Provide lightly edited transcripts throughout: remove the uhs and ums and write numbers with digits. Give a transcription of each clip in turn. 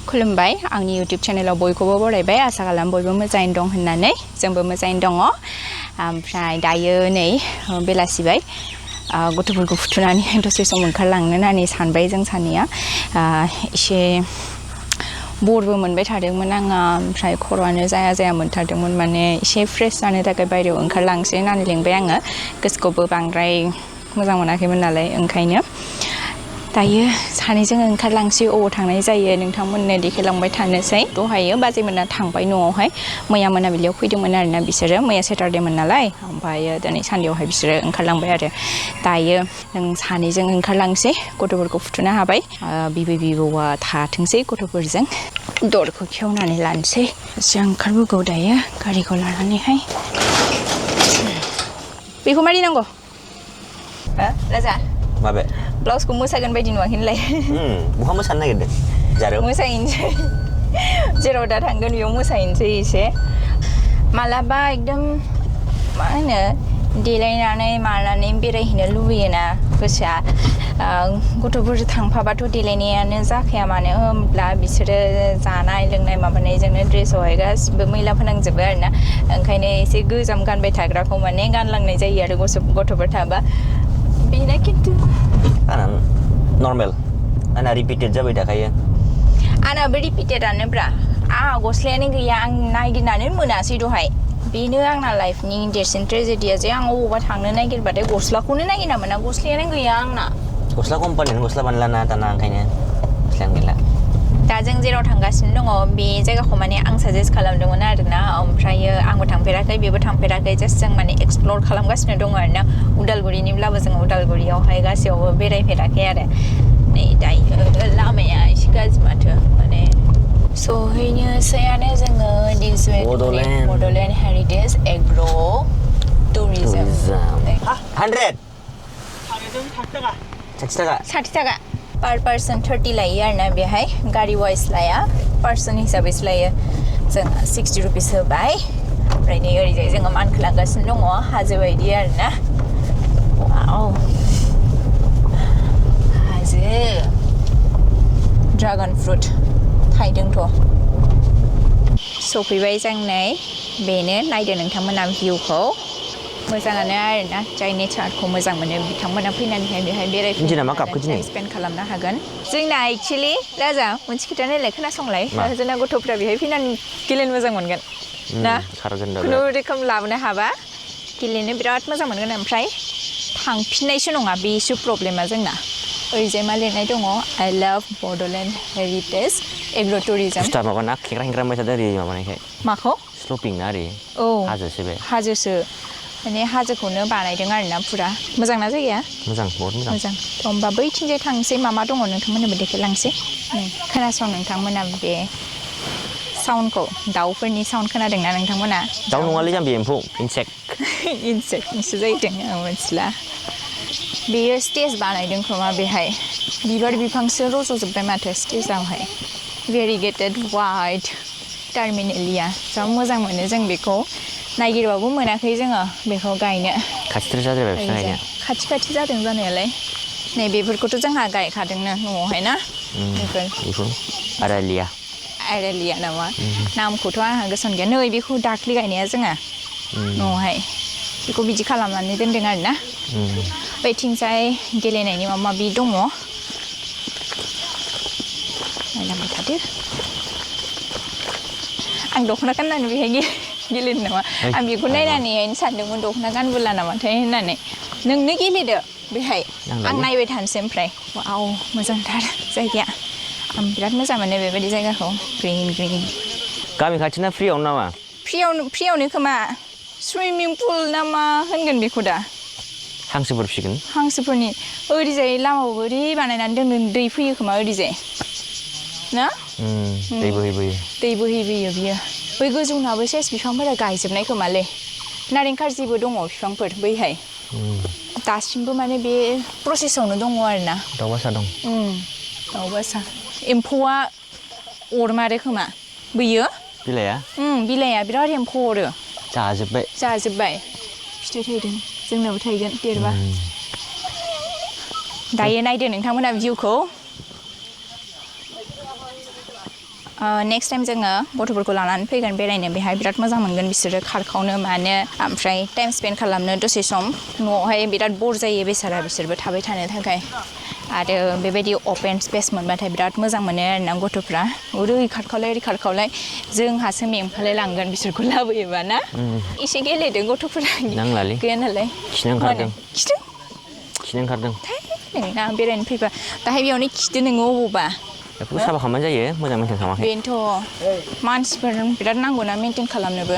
खुलुमबाय आंनि YouTube चेनेलाव बयखौबो बरायबाय आसा खालाम बयबो मोजाङै दं होननानै जोंबो मोजाङै दङ ओमफ्राय दायो नै बेलासिबाय गथ'फोरखौ फुथुनानै दसे सम ओंखारलांनो होननानै सानबाय जों सानैया एसे बरबो मोनबाय थादोंमोन आङो ओमफ्राय खर'आनो जाया मोनथारदोंमोन माने एसे फ्रेश जानो थाखाय बायरायाव ओंखारलांसै होननानै लिंबाय आङो गोसोखौबो बांद्राय मोजां मोनाखैमोन नालाय ओंखायनो दायो सानैजों ओंखारलांसै अबाव थांनाय जायो नोंथांमोननो देखायलांबाय थानोसै दहायो बाजैमोना थांबाय न'आवहाय मैया मोनाबिलियाव फैदोंमोन आरोना बिसोरो मैया सेटारडेमोन नालाय ओमफ्राय दिनै सानदेआवहाय बिसोरो ओंखारलांबाय आरो दायो जों सानैजों ओंखारलांसै गथ'फोरखौ फुथुनो हाबाय बिबै बिबौआ थाथोंसै गथ'फोरजों दरखौ खेवनानै लानोसै एसे ओंखारबोगौ दायो गारिखौ लानानैहाय बेखौ मारै नांगौ राजा माबे ब्लाउसखौ मोसागोन बायदि नुवाखैनोलाय बहा मोसानो नागिरदों जारो मोसाहैनोसै जेराव दा थांगोन बेयाव मोसाहैनोसै एसे मालाबा एकदम मा होनो देलायनानै मानानै बेरायहैनो लुबैयोना गोसोआ गथ'फोर थांफाबाथ' देलायनायानो जाखाया मानो होनब्ला बिसोरो जानाय लोंनाय माबानायजोंनो ड्रेसावहाय गासिबो मैला फोनांजोबो आरोना ओंखायनो एसे गोजाम गानबाय थाग्राखौ माने गानलांनाय जायो आरो गथ'फोर थाबा बेनो खिन्थु नर्मेल आंना रिपिटेड जाबाय थाखायो आंनाबो रिपिटेडानोब्रा आंहा गस्लायानो गैया आं नागिरनानै मोनासै दहाय बेनो आंना लाइफनि देरसिन ट्रेजेडिया जे आं अबावबा थांनो नागिरबाथाय गस्लाखौनो नागिरना मोना गस्लायानो गैया आंना गस्ला कम्पानियानो गस्ला बानायलाना दाना ओंखायनो गस्लायानो गैला दा जों जेराव थांगासिनो दङ बे जायगाखौ माने आं साजेस्ट खालामदोंमोन आरोना ओमफ्रायो आंबो थांफेराखै बेबो थांफेराखै जास्ट जों माने एक्सप्लर खालामगासिनो दङ आरोना उदालगुरिनिब्लाबो जों उदालगुरियावहाय गासैयावबो बेरायफेराखै आरो नै दायो लामाया एसे गाज्रि माथो माने सहैनोसैयानो जोङो बड'लेण्ड हेरिटेज एग्र' टुरिजम 60 थाखा पर पर्सन 30 लायो आरोना बेहाय गारि वाइज लाया पर्सन हिसाबैसो लायो जोङो 60 रुपिस होबाय ओमफ्राय नै ओरैजाय जोङो मानखोलांगासिनो दङ हाजो बायदि आरोना वाव हाजो ड्रागन फ्रुट थाइदोंथ' सफैबाय जों नै बेनो नायदो नोंथांमोना भिउखौ मोजाङानो आरोना जाय नेचारखौ मोजां मोनो बिथांमोना फैनानैहाय बेहाय बेरायफैनो हागोन स्पेन्ड खालामनो हागोन जोंना एक्चुअली राजा मोनसे खोथा नायलाय खोनासंलाय जोंना गथ'फ्रा बेहाय फैनानै गेलेनो मोजां मोनगोन ना खुनु रोखोम लाबोनो हाबा गेलेनो बिराद मोजां मोनगोन ओमफ्राय थांफिननायसो नङा बेसो प्रब्लेमा जोंना ओरैजाय मा लिरनाय दङ आइ लाभ बड'लेण्ड हेरिटेज एग्र' टुरिजम माबाना खेग्रा बाय थादों ओरै माबानायखाय माखौ स्लपिं ना ओरै औ हाजोसो बे हाजोसो माने हाजोखौनो बानायदों आरोना फुरा मोजां ना जायगाया मोजां बहुत मोजां होमबा बैथिंजाय थांसै मा दङ नोंथांमोननोबो देखायलांसै खोनासं नोंथांमोना बे साउन्डखौ दाउफोरनि साउन्ड खोनादोंना नोंथांमोना दाउ नङालै जाम्बि एम्फौ इनसेक्टनिसो जाहैदों आं मिथिला बेयो स्टेज बानायदों खोमा बेहाय बिबार बिफांसो रज'जोब्बाय माथो स्टेजावहाय भेरिगेटेड वाइट टार्मिनेलिया जा मोजां मोनो जों बेखौ नागिरबाबो मोनाखै जोङो बेखौ गायनो खाथि जादों जानायालाय नै बेफोरखौथ' जोंहा गायखादोंनो न'आवहाय ना बेफोर आरेलिया नामा नामखौथ' आंहा गोसोआव गैया नै बेखौ दाख्लि गायनाया जोङो न'आवहाय बेखौ बिदि खालामनानै दोनदों आरोना बैथिंजाय गेलेनायनि माबा माबि दङ नायलांबाय थादो आं दख'ना गाननानै बेहाय गेलेनो नामा आं बेखौ नायनानैहायनो सानदोंमोन दख'ना गानबोला नामाथाय होननानै नोंनो गेलेदो बेहाय आं नायबाय थानोसै ओमफ्राय वाव मोजांथार जायगाया आं बिराद मोजां मोनो बेबायदि जायगाखौ ग्रिन गामि खाथिना फ्रियावनो नामा फ्रियावनो खोमा सुइमिं पुल ना मा होनगोन बेखौ दा हांसोफोर फिसिगोन हांसोफोरनि ओरैजाय लामायावबो ओरै बानायनानै दोनदों दै फैयो खोमा ओरैजाय ना दै बोहैबोयो बियो बै गोजौनाबो सेस बिफांफोरा गायजोबनाय खोमालै नारें खार्जिबो दङ बिफांफोर बैहाय दासिमबो माने बे प्रसेसआवनो दङ आरोना दाउबासा दं दाउबासा एम्फौआ अरमारो खोमा बैयो बिलाइया बिराद एम्फौ अरो जाजोब्बाय फिथाइ थायदों जोंनाबो थायगोन देरबा दायो नायदो नोंथांमोना भिउखौ नेक्स्ट टाइम जोङो गथ'फोरखौ लानानै फैगोन बेरायनो बेहाय बिराद मोजां मोनगोन बिसोरो खारखावनो मानो ओमफ्राय टाइम स्पेन्ड खालामनो दसे सम न'आवहाय बिराद बर जायो बेसारा बिसोरबो थाबाय थानो थाखाय आरो बेबायदि अपेन स्पेस मोनबाथाय बिराद मोजां मोनो आरोना गथ'फ्रा ओरै खारखावलाय जोंहासो मेंफालाय लांगोन बिसोरखौ लाबोयोबा ना एसे गेलेदों गथ'फोरा नांलालै गैया नालाय खिनो ओंखारदों नोंना बेरायनो फैबा दाहाय बेयावनो खिदो नोङो अबावबा बेखौ साफा खालामनाय जायो मोजां मेनटेन खालामाखै बेनोथ' मानसिफोर बिराद नांगौना मेनटेन खालामनोबो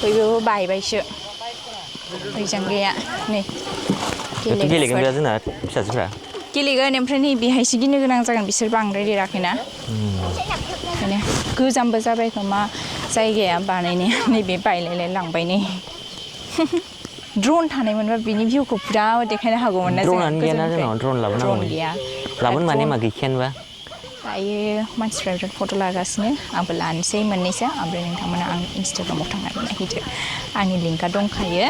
बयबो बायबायसो ओइजां गैया नै गेलेगोन बिराद जोंना फिसाजोफ्रा गेलेगोन ओमफ्राय नै बेहायसो गिनो गोनां जागोन बिसोर बांद्राय देराखैना माने गोजामबो जाबाय खोमा जायगाया बानायनाया नैबे बायलायलाय लांबाय नै ड्रन थानायमोनबा बिनि भिउखौ पुरा देखायनो हागौमोन ना ड्रनानो गैयाना जोंनाव ड्रन लाबोनांगौ गैया लाबोनो माने मा गैखायानोबा दायो मानसिफ्रा बिराद फट' लागासिनो आंबो लानोसै मोननैसो ओमफ्राय नोंथांमोना आं इन्सटाग्रामाव थांनानै नायहैदो आंनि लिंकआ दंखायो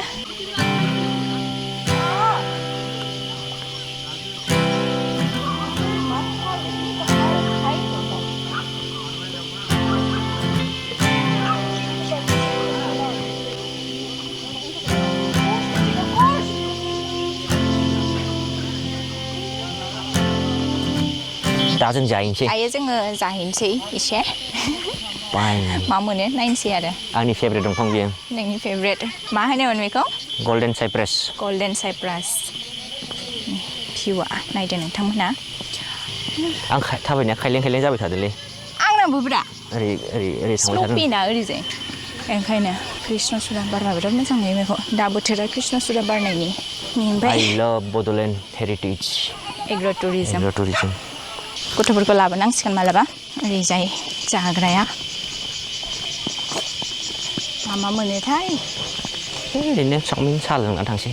दा जों जाहैनोसै दायो जोङो जाहैनोसै एसे बाय मा मोनो नायनोसै आरो आंनि फेभरेट दंफां बियो नोंनि फेभरेट मा होनोमोन बेखौ गल्डेन साइप्रास भिउआ नायदो नोंथांमोना आं थाबायनाया खायलें जाबाय थादोलै आंनाबो ब्रा ओरै थांबाय थादों स्ल'पिना ओरैजाय ओंखायनो कृष्णचूड़ा बारबा बिराद मोजां नुयो बेखौ दा बोथोरा कृष्णचूड़ा बारनायनि I love Bodoland Heritage Agro Tourism गथ'फोरखौ लाबोनांसिगोन मालाबा ओरैजाय जाग्राया मा मोनोथाय ओरैनो चावमिन साहा लोंनानै थांसै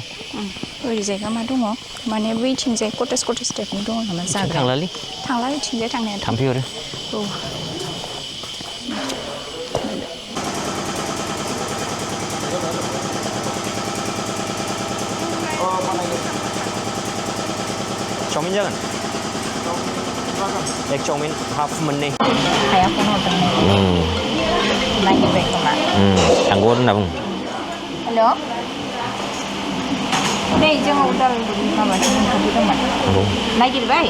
ओरैजायगा मा दङ माने बैथिंजाय कटेज टाइपनि दङ नामा जाग्रा थांला बैथिंजाय थांनाया थांफै हरो औ चावमिन जागोन एक चावमिन हाफ मोननै हाया फन हरदों नागिरबाय खोमा थांगौ होनना बुं हेल' नै जोङो उदालगुरि माबासिम मोनफैदोंमोन नागिरबाय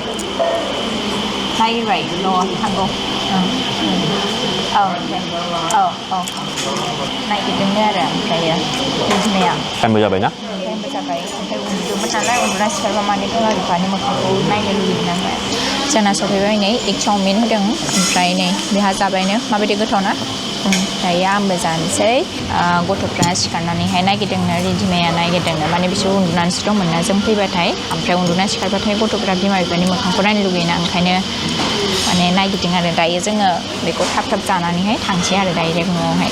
र' थांगौ औ नागिरदोंनो आरो ओमफ्रायो बिदिमाया टाइमबो जाबायना ओमफ्राय उन्दुदोंमोन नालाय उन्दुना सिखारबा माने बिमा बिफानि मोखांखौ नायनो लुगैदों नालाय जोंना सफैबाय नै एग चावमिन होदों ओमफ्राय नै बेहा जाबायनो माबायदि गोथाव ना दायो आंबो जानोसै गथ'फ्रा सिखारनानैहाय नागिरदोंनो रिदिमाया नागिरदोंनो माने बिसोर उन्दुनानैसो दंमोन ना जों फैबाथाय ओमफ्राय उन्दुना सिखारबाथाय गथ'फ्रा बिमा बिफानि मोखांखौ नायनो लुगैयोना ओंखायनो माने नागिरदों आरो दायो जोङो बेखौ थाब जानानैहाय थांसै आरो डाइरेक्ट न'आवहाय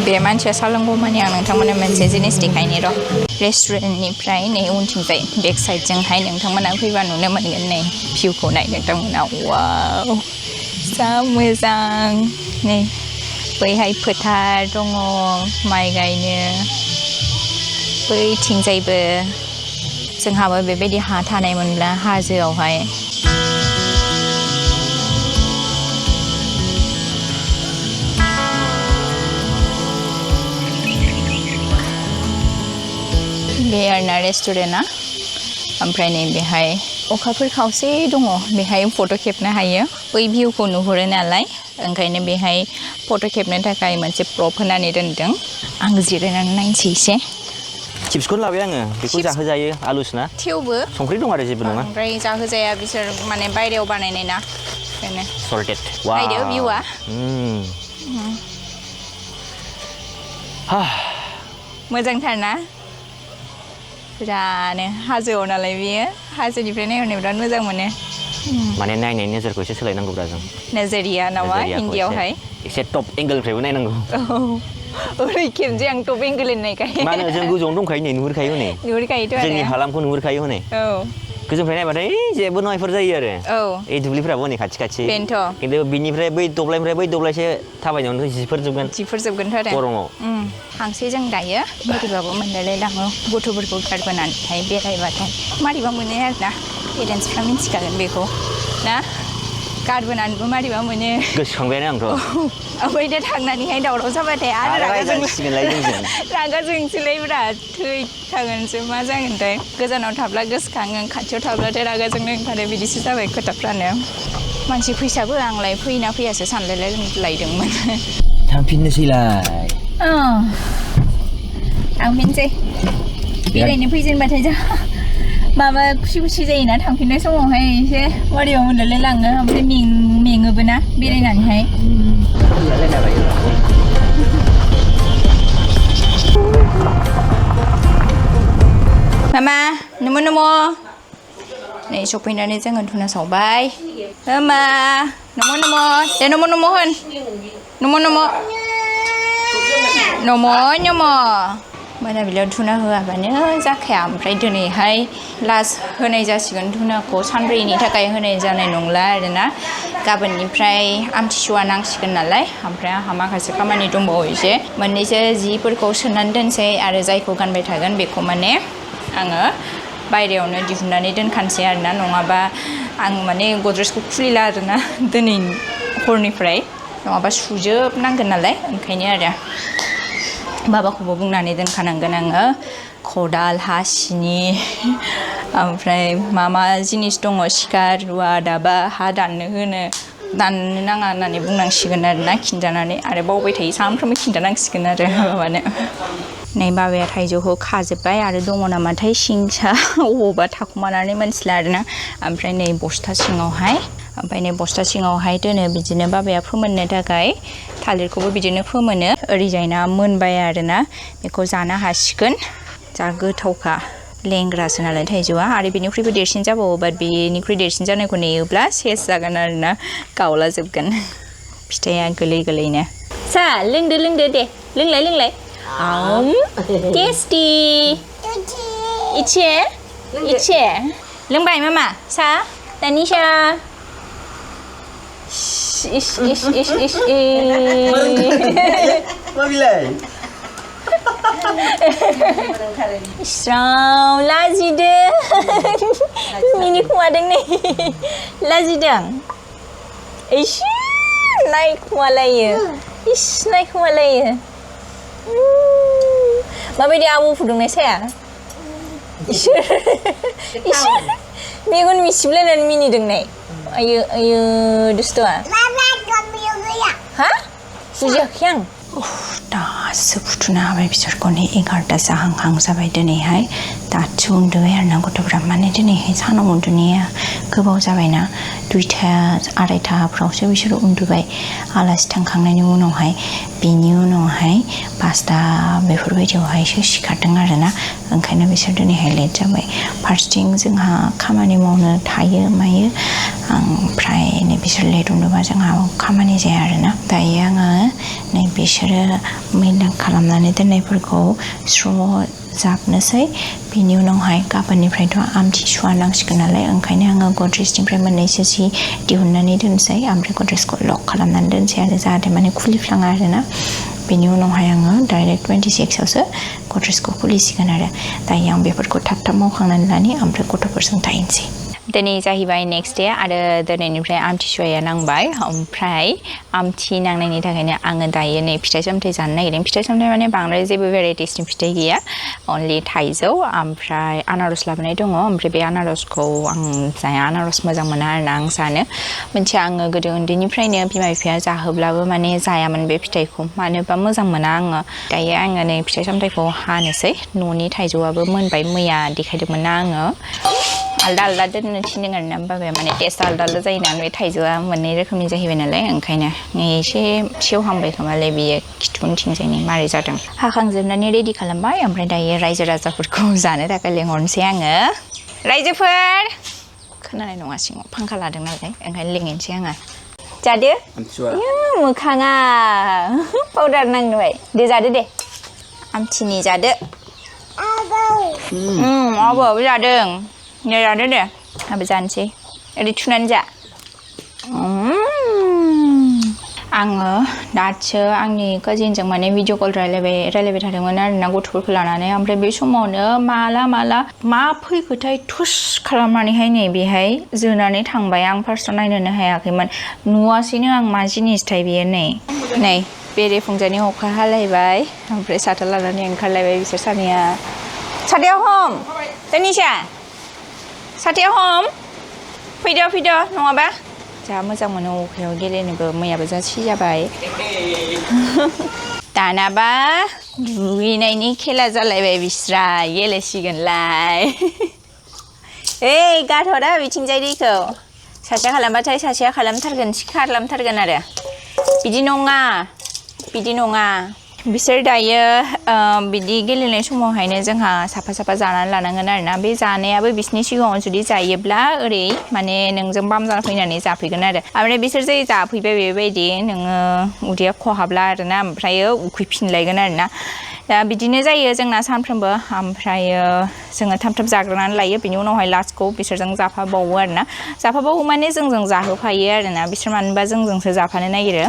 बे मानसिया सा लोंगौमानि आं नोंथांमोननो मोनसे जिनिस देखायनि र' रेस्टुरेन्टनिफ्राय नै उनथिंजाय बेक साइडजोंहाय नोंथांमोना फैबा नुनो मोनगोन नै भिउखौ नाय नोंथांमोना वाव जा मोजां नै बैहाय फोथार दङ माइ गायनो बैथिंजायबो जोंहाबो बेबायदि हा थानायमोनब्ला हाजोआवहाय बे आरोना रेस्टुरेन्टआ ओमफ्राय नै बेहाय अखाफोर खावसे दङ बेहाय फट' खेबनो हायो बै भिउखौ नुहुरो नालाय ओंखायनो बेहाय फट' खेबनो थाखाय मोनसे प्रप होनानै दोनदों आं जिरायनानै नायनोसै एसे चिप्सखौनो लाबाय आङो बेखौ जाहोजायो आलुसोना थेवबो संख्रि दं आरो जेबो नङा ओमफ्राय जाहोजाया बिसोर माने बायरायाव बानायनाय ना ओंखायनो सल्टेड नायदो भिउआ मोजांथार ना बिरादनो हाजोआव नालाय बेयो हाजोनिफ्राय नायहरनो बिराद मोजां मोनो माने नायनायनि नोजोरखौ एसे सोलायनांगौब्रा जों नोजोरिया नामा हिन्दीयावहाय एसे टप एंगोलनिफ्रायबो नायनांगौ ओरै खेबनोसै आं टप एंगोल होननायखाय मानो जों गोजौआवनो दंखायो नै नुहुरखायो हनै नुहुरखायोथ' आरो जोंनि हालामखौ नुहुरखायो हनै औ गोजौनिफ्राय नायबाथाय जेबो नङाफोर जायो आरो এই दुब्लिफ्राबो हनै खाथि बेनोथ' खिन्थु बिनिफ्राय बै दब्लायनिफ्राय बै दब्लायसे थाबायनायावनो जिफोर जोबगोनथ' आरो गरमाव थांसै जों दायो बोरैबाबो मोनलायलाङो गथ'फोरखौ गारबोनानैहाय बेरायबाथाय मारैबा मोनो आरोना पेरेन्टसफ्रा मिन्थिखागोन बेखौ ना गारबोनानैबो मारैबा मोनो गोसोखांबायानो आंथ' ओमफ्राय दा थांनानैहाय दावराव जाबाथाय आरो रागा जोंसैलायब्रा थैखागोनसो मा जागोनथाय गोजानाव थाब्ला गोसोखाङो खाथियाव थाब्लाथाय रागा जोंनो ओंखारो बिदिसो जाबाय खोथाफ्रानो मानसि फैसाबो आंलाय फैना फैयासो सानलायलायदोंमोन थांफिननोसैलाय थांफिनसै बेरायनो फैजेनबाथाय जा माबा खुसि जायोना थांफिननाय समावहाय एसे बोरैबा मोनलाय लाङो ओमफ्राय मेङोबो ना बेरायनानैहाय मामा नमो नै सफैनानै जोङो धुना सावबाय मामा नमो दे नमो होन नमो मोनाबिलियाव धुना होआबानो जाखाया ओमफ्राय दिनैहाय लास्ट होनाय जासिगोन धुनाखौ सानब्रैनि थाखाय होनाय जानाय नंला आरोना गाबोननिफ्राय आमथिसुवा नांसिगोन नालाय ओमफ्राय आंहा माखासे खामानि दंबावो एसे मोननैसो जिफोरखौ सोनानै दोनसै आरो जायखौ गानबाय थागोन बेखौ माने आङो बायरायावनो दिहुननानै दोनखानसै आरोना नङाबा आं माने गद्रेजखौ खुलिला आरोना दिनै हरनिफ्राय नङाबा सुजोबनांगोन नालाय ओंखायनो आरो बाबाखौबो बुंनानै दोनखानांगोन आङो खदाल हासिनि ओमफ्राय मा जिनिस दङ सिखा रुवा दाबा हा दाननो नाङा होननानै बुंनांसिगोन आरोना खिन्थानानै आरो बावबाय थायो सानफ्रोमबो खिन्थानांसिगोन आरो बाबानो नै बाबाया थाइजौखौ खाजोब्बाय आरो दङ नामाथाय सिंसा अबावबा थाखुमानानै मोनथिला आरोना ओमफ्राय नै बस्था सिङावहाय दोनो बिदिनो बाबाया फोमोननो थाखाय थालिरखौबो बिदिनो फोमोनो ओरैजायना मोनबाय आरोना बेखौ जानो हासिगोन जा गोथावखा लेंग्रासो नालाय थाइजौआ आरो बेनिख्रुइबो देरसिन जाबावो बाट बेनिख्रुइ देरसिन जानायखौ नेयोब्ला सेस जागोन आरोना गावला जोबगोन फिथाइया गोरलैनो सा लोंदो दे लोंलाय टेस्टी इचे लोंबाय मामा सा दानिशा इस Israel लाजिदों मिनिखुमादों नै लाजिदों इस नायखुमालायो माबायदि आबौ फुदुंनाय साया इसोर मेगन मिसिबलायनानै मिनिदों नै आयो दुस्थ'आ हा बुजियाखै आं दासो फुथुना होबाय बिसोरखौ नै 11ता जाहां जाबाय दिनैहाय दासो उन्दुबाय आरोना गथ'फ्रा माने दिनैहाय सानाव उन्दुनाया गोबाव जाबायना 2ता 2:30फ्रावसो बिसोरो उन्दुबाय आलासि थांखांनायनि उनावहाय बेनि उनावहाय 5ता बेफोरबायदियावहायसो सिखारदों आरोना ओंखायनो बिसोर दिनैहाय लेट जाबाय फार्स्टिं जोंहा खामानि मावनो थायो मायो ओमफ्राय नै बिसोर लेट उन्दुबा जोंहा खामानि जाया आरोना दायो आङो नै बिसोरो मैला खालामनानै दोननायफोरखौ स्र' जाबनोसै बिनि उनावहाय गाबोननिफ्रायथ' आमथिसुवा नांसिगोन नालाय ओंखायनो आङो गद्रेजनिफ्राय मोननैसो जि दिहुननानै दोनसै ओमफ्राय गद्रेजखौ लक खालामनानै दोनसै आरो जाहाथे माने खुलिफ्लाङा आरोना बेनि उनावहाय आङो डाइरेक्ट 26आवसो गद्रेजखौ खुलिसिगोन आरो दायो आं बेफोरखौ थाब मावखांनानै लानि ओमफ्राय गथ'फोरजों थाहैनोसै दिनै जाहैबाय नेक्स्ट डे आरो दिनैनिफ्राय आमथिसुवाया नांबाय ओमफ्राय आमथि नांनायनि थाखायनो आङो दायो नै फिथाइ सामथाइ जानो नागिरदों फिथाइ सामथाइ माने बांद्राय जेबो भेराइटिसनि फिथाइ गैया अनलि थाइजौ ओमफ्राय आनारस लाबोनाय दङ ओमफ्राय बे आनारसखौ आं जाया आनारस मोजां मोना आरोना आं जानो मोनसे आङो गोदो उन्दैनिफ्रायनो बिमा बिफाया जाहोब्लाबो माने जायामोन बे फिथाइखौ मानोबा मोजां मोना आङो दायो आङो नै फिथाइ सामथाइखौ हानोसै न'नि थाइजौआबो मोनबाय मैया देखायदोंमोन ना आङो आलदा दोननो थिनदों आरोना बाबाया माने टेस्ट आलदा जायो ना बे थाइजौआ मोननै रोखोमनि जाहैबाय नालाय ओंखायनो एसे सेवहांबाय खोमालाय बियो खिथुउनथिंजायनि मारै जादों हाखांजोबनानै रेडि खालामबाय ओमफ्राय दायो रायजो राजाफोरखौ जानो थाखाय लेंहरनोसै आङो रायजोफोर खोनानाय नङा सिङाव फांखा लादों नालाय ओंखायनो लेंहरनोसै आङो जादो मोखाङा पाउडार नांबाय दे जादो दे आमथिनि जादो आबौआबो जादों दे जादो दे आंबो जानोसै ओरै थुनानै जा आङो दासो आंनि काजिनजों माने भिडिअ कल रायलायबाय थादोंमोन आरोना गथ'फोरखौ लानानै ओमफ्राय बे समावनो माला मा फैखोथाय थुस खालामनानैहाय नै बेहाय जोनानै थांबाय आं फार्स्टआव नायनोनो हायाखैमोन नुवासैनो आं मा जिनिसथाय बेयो नै बेरेफुंजानि अखा हालायबाय ओमफ्राय साथा लानानै ओंखारलायबाय बिसोर सानैया साथायाव हम दानिसा साथायाव हम फैदो नङाबा जा मोजां मोनो अखायाव गेलेनोबो मैयाबो जा सिजाबाय दानाबा दुगैनायनि खेला जालायबाय बिस्रा गेलेसिगोनलाय गारहरा बिथिंजाय दैखौ सासेया खालामबाथाय सासेया खालामथारगोन आरो बिदि नङा बिसोर दायो बिदि गेलेनाय समावहायनो जोंहा साफा जानानै लानांगोन आरोना बे जानायाबो बिसोरनि सिगाङाव जुदि जायोब्ला ओरै माने नोंजों बाम जाना फैनानै जाफैगोन आरो ओमफ्राय बिसोर जाय जाफैबाय बेबायदि नोङो उदैया खहाब्ला आरोना ओमफ्रायो उखैफिनलायगोन आरोना दा बिदिनो जायो जोंना सानफ्रोमबो ओमफ्रायो जोङो थाब जाग्रोनानै लायो बिनि उनावहाय लास्टखौ बिसोरजों जाफाबावो आरोना जाफाबावो माने जोंजों जाहोफायो आरोना बिसोर मानोबा जोंजोंसो जाफानो नागिरो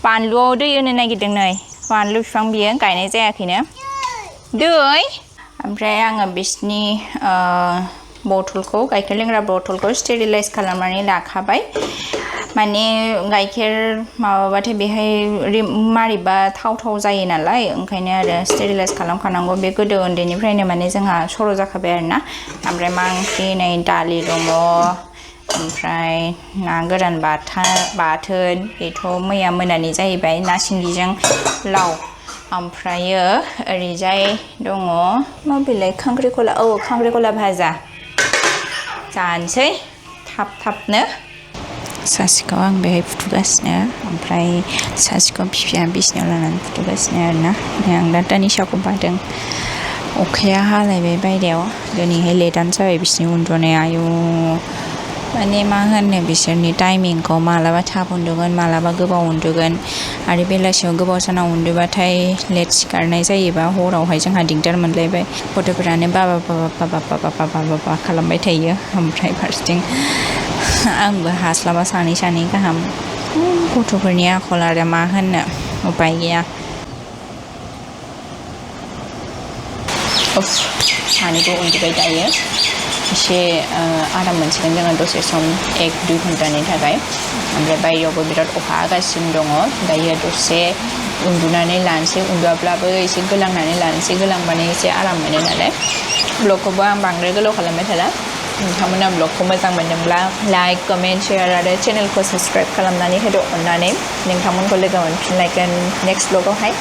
बानलुआव दै होनो नागिरदों नै बानलु बिफां बियो गायनाय जायाखैनो दै ओमफ्राय आङो बिसनि बथलखौ गाइखेर लोंग्रा बथलखौ स्टेरिलाइज खालामनानै लाखाबाय माने गाइखेर माबाबाथाय बेहाय मारैबा थाव जायो नालाय ओंखायनो आरो स्टेरिलाइज खालामखानांगौ बे गोदो उन्दैनिफ्रायनो माने जोंहा सर' जाखाबाय आरोना ओमफ्राय मा ओंख्रि नै दालि दङ ओमफ्राय ना गोरान बाथोन बेथ' मैया मोनानि जाहैबाय ना सिंगिजों लाव ओमफ्रायो ओरैजाय दङ मा बेलाय खांख्रिखला भाजा जानोसै थाबनो सासेखौ आं बेहाय फुथुगासिनो ओमफ्राय सासेखौ बिफाया बिसिनायाव लानानै फुथुगासिनो आरोना आं दा दानिसाखौ बादों अखाया हालायबाय बायह्रायाव दिनैहाय लेटआनो जाबाय बिसिनि उन्दुनाया आयु माने मा होनो बिसोरनि टाइमिंखौ मालाबा थाब उन्दुगोन मालाबा गोबाव उन्दुगोन आरो बेलासियाव गोबाव सानाव उन्दुबाथाय लेट सिखारनाय जायोबा हरावहाय जोंहा दिगदार मोनलायबाय गथ'फोरानो बाबा खालामबाय थायो ओमफ्राय फारसेथिं आंबो हास्लाबा सानै गाहाम गथ'फोरनि आखल आरो मा होननो उपाय गैया सानैबो उन्दुबाय दायो एसे आराम मोनसिगोन जोङो दसे सम 1-2 घन्टानि थाखाय ओमफ्राय बायहेरायावबो बिराद अखा हागासिनो दङ दायो दसे उन्दुनानै लानोसै उन्दुआब्लाबो एसे गोलांनानै लानोसै गोलांबानो एसे आराम मोनो नालाय ब्लगखौबो आं बांद्राय गोलाव खालामबाय थाला नोंथांमोना ब्लगखौ मोजां मोनदोंब्ला लाइक कमेन्ट शेयार आरो चेनेलखौ साबस्क्राइब खालामनानै होदो अननानै नोंथांमोनखौ लोगो मोनफिनलायगोन नेक्स्ट ब्लगावहाय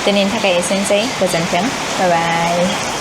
दिनैनि थाखाय एसेनोसै गोजोन्थों बाय बाय